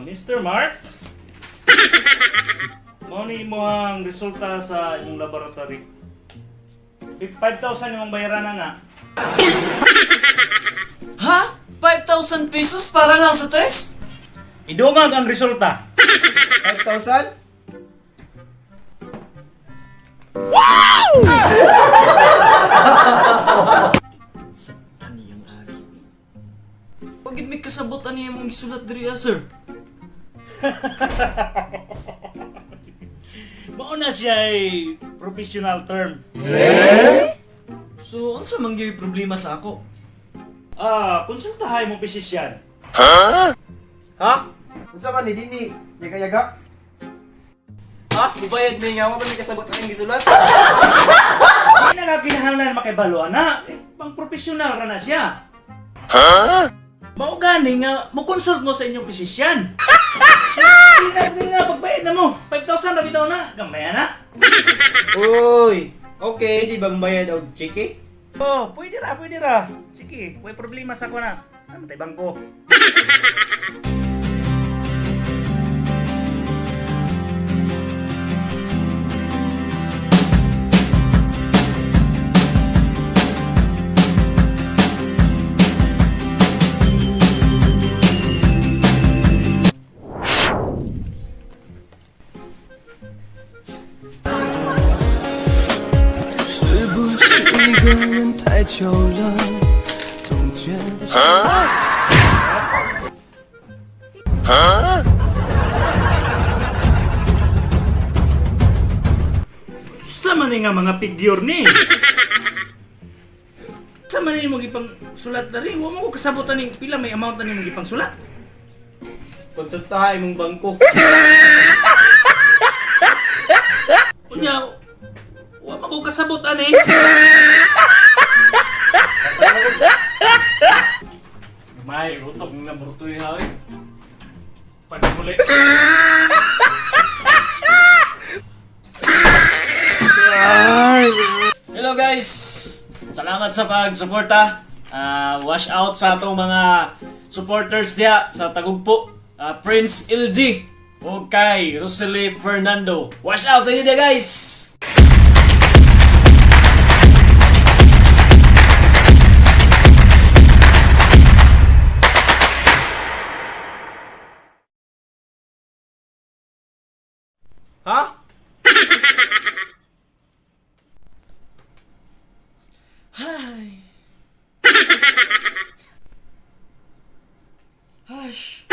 Mr. Mark. Mao ni imo ang resulta sa imong laboratory. 5,000 imong bayaran na. Ha? 5,000 pesos para lang sa test? Idungag ang resulta. 5,000? Sa taniyang agi. Pagid may kasabot ani imong gisulat diri ah, sir. Mao na siya ay professional term. So, unsa man gyud problema sa ako? Konsultahay mo physician. Ha? Unsa man ni dinhi? Yaga-yaga? Ha? Mubayad may nga wa pa may kasabot ang gisulat? Hindi na ka kinahanglan makibalo na. Eh, pang professional ra na siya. Huh? Mao gani nga mo-consult mo sa inyong physician. Hindi na, hindi na, pagbayad na mo. 5,000 ra bitaw na. Gamay na. Uy! Okay, di ba mabayad og chiki? Oh, pwede ra, pwede ra. Sige, way problema sa ko na. Ano tay bangko? 是不是一个人太久了，总觉得。 Sa man ni nga mga figure ni. Sa man ni mong ipang sulat na rin. Wa mo ko kasabutan ning pila may amount na ni mong ipang sulat. Konsultahay imong bangko. Unya, wa mo ko kasabot ani. May utok na bruto ha eh. Pagmuli. Hello guys! Salamat sa pagsuporta. Wash out sa atong mga supporters diha sa Tagugpo. Prince LG o kay Rosalie Fernando. Wash out sa inyo diha guys! Ha? Hi. Hush.